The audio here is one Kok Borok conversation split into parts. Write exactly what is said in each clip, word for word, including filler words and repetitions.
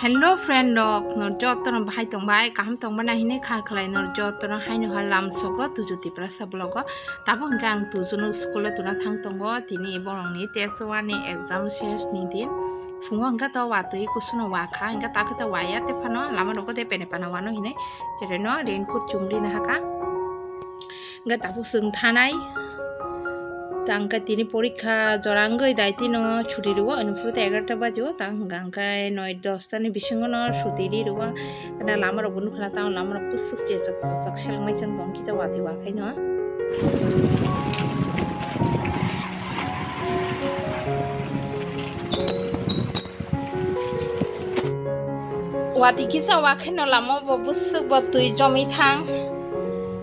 Hello friend rok, nor jotono bahai tongbai, kaham tongbai na hinwi kha khlai nor jotono haino hai lam sogo Tuju Tiprasa vlog o. Tabuk hwnkhe ang Tuju no school o tuna thang tongo, tini borok ni test one ni exam ses ni din. Phungo hwnkhe to watwi kusuno wakha, hwnkhe takhe to waya te phano lama rogo de pene pana wano hinwi cherai no raincoat chumli na haka. Hwnkhe tabuk chwng thanai. Tang khe tini porikha jora wngwi dai tino chuti rwo, ani phuru ta egarota bajo, tang hwnkha hwnkhe noi dosta ni bisingo no chuti ri rwo. Hwnkhe lama rok bo nukha na, tamo lama rok bwswk chechak chechak seleng nai chwng tong kisa watwi wakhaino. Watwi kisa wakhaino lama bo bwswk bo twi jomwi thang.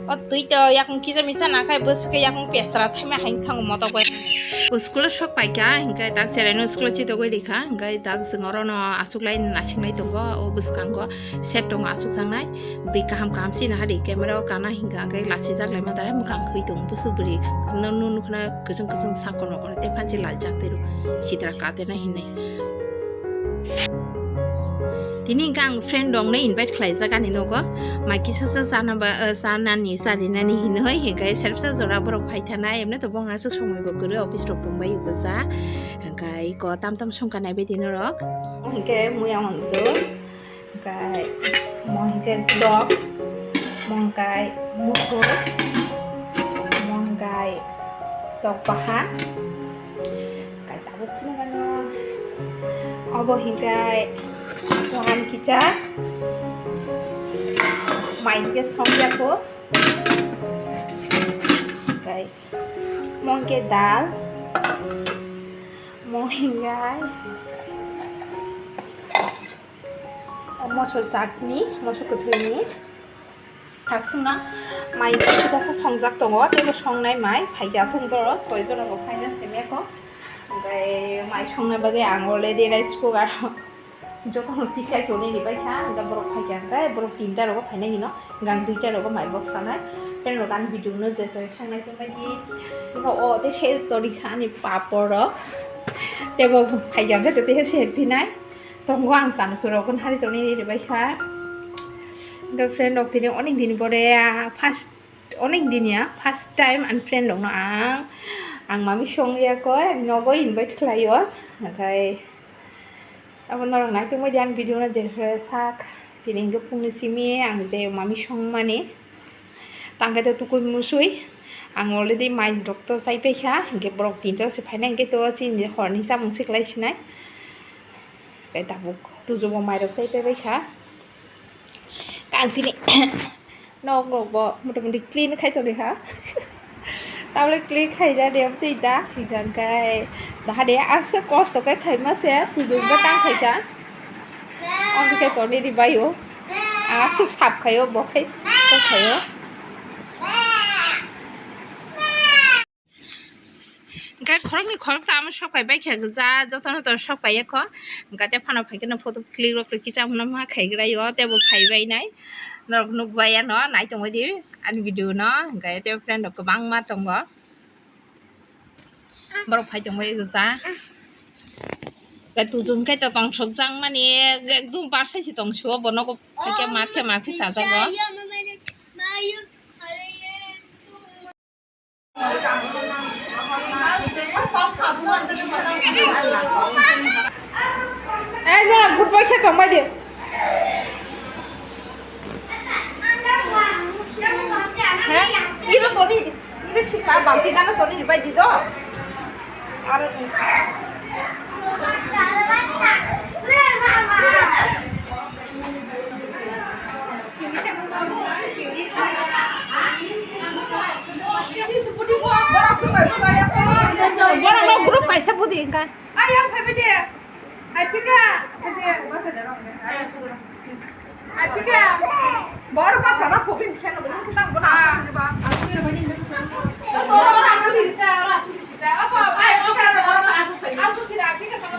O twi to yakung kisa misa nakhai bwswk yakung pesra thaima hain thango motok bai. School o sok paikha, hwnkhe tak cherai no school o chitogwi rikha, hwnkhe tak chwng oro no aswk lai nasinglai tongo, o bwskango set tongo aswk jangnai. Bwrwi kaham kaham sina hari camera o kana hwnkha hwnkhe lachijak lai mantare mwkhang khwi tongo bwswk bwrwi. Ano nukna kwchwng kwchwng sak kono kono tei phansi laijak tei rw sitra katena hinwi. Tini hwnkhe ang friend rokno invite khlaijak ani nogo, mai kisa sa chana ba, eh, chanani charinani hinwi, hwnkhe sersa jora borok phai thana, emne to bongna se somoi bo kwrwi office rok tongbai bwsa, hwnkhe ko tam tam songkha naibai di norok. Hwnkhe muya hondro, hwnkhe mo hwnkhe dok, mo hwnkhe mukhur, mo hwnkhe tok bahan. Kai tabuk phunukgano. Obo hingkai wahan kicha. Mai hingke songya ko. Kai mo hingke dal. Mo hingkai. Moso chutney, moso kwthwini. Aswkno mai kisa songjak tongo, teibo songnai mai phaikha thung borok, koi jora bo phaina simi kho. Hwnkhe mai songna bagwi ang already rice cooker jotono tiklai tonwi ribaikha, hwnkhe borok phaikha, hwnkhe borok tinta rogo phainai hino, gang duita rogo mai boksanai. Friend rok ani video no je je songnai tongbaidi, hwnkhe o tei se torikha ani papor rok, teibo phaikha, hwnkhe tei se phinai. Tongo ang chana churok gun hari tongni ri bai kha. Hwnkhe friend rok tini onek din pore, ah, first, onek din ya, first time ani friend rok no ang, ang mami song ya koi, nogo invite khlai o. Nakhai abo norok nai tongbai di ani video no je sak. Tini hwnkhe phungni simi ang je mami songmani. Tangkhe to tukui musui. Ang already mai rok to chai paikha. Hwnkhe borok tinta se phainai hwnkhe to chini horni chamung se khlai sinai. Tei tabuk tujubo mai rok chai paibaikha. Ang tini nok rok bo motamoti clean khai tongwi kha. Tabole clean khaijak de, tei da hwnkhe dahade aswk kosto khe khaima se, tujung khe tang khaikha. Omo khe toni ri baio. Aswk sap khaio, bo khai khaio. Hwnkhe khoroknwi khoroktham sok pai bai khe gwja, jotono to sok pai ya kho. Hwnkhe tei phano phai kheno photo click rok rw kicham no ma khai grai o, tei bo phai bai nai. Norok nuk bai ya no, nai tongwi di ani video no. Hwnkhe tei friend rok kwbangma tongo. Borok phai tongbai gwja. Hwnkhe tujung khe to tong sok jang mani ekdom barsai se tong sio, bo nogo phai khe mar khe mar khe chajago. Ei, jora good boy khe tongbai di. He? Iro toni, iro sikha, bangsi gana toni ribai di do. Aro Borok no group kaisa budi hingka. Ayang phaibai de. Hai phika. Hai phika. Bor basa na phobin kheno bini khitang bona. Ah. Toro na suri ta, na suri ta. Ako ai phika na asu sira phika sama.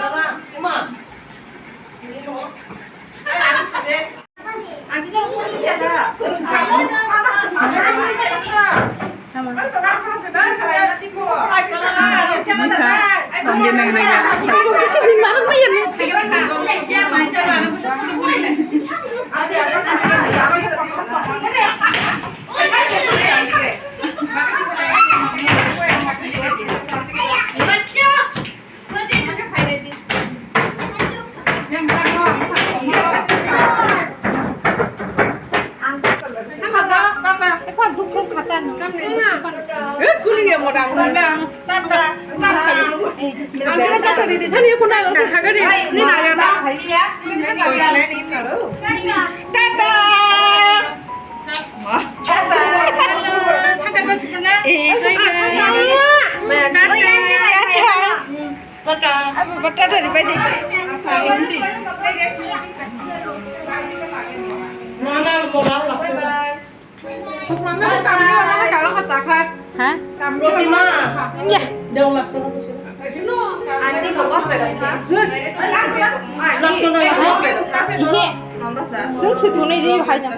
Ma. Ai asu de. Tata. Eh, hi, guys. Tata. Tata. Abo, tata ripai di. Bye bye. Ha? Roti ma. Iya. Aunty, bawa sepeda. Aunty, bawa sepeda. Iya. Sing si tunai di, hai na.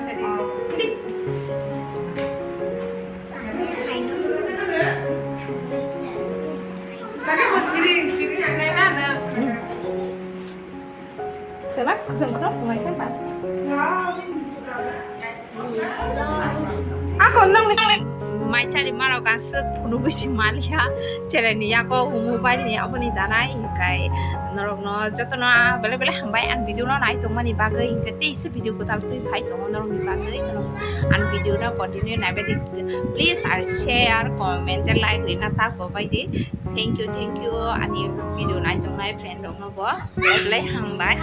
Selak, jeng kena, mulai kan, Pak? Ako nang ni. Mai chari maro kan sik phunugwi si maliya. Chere ni yago mobile ni aboni dana hikai. Norok no joto no bele bele hambai an video no nai tongmani bagwi hinkhe tei se video kwtal twi phai tongo norok ni bagwi. An video no continue nai bai di. Please ar share, comment, like rina tak bo bai di. Thank you, thank you. Ani video nai tongnai friend rok no bo bele bele hambai.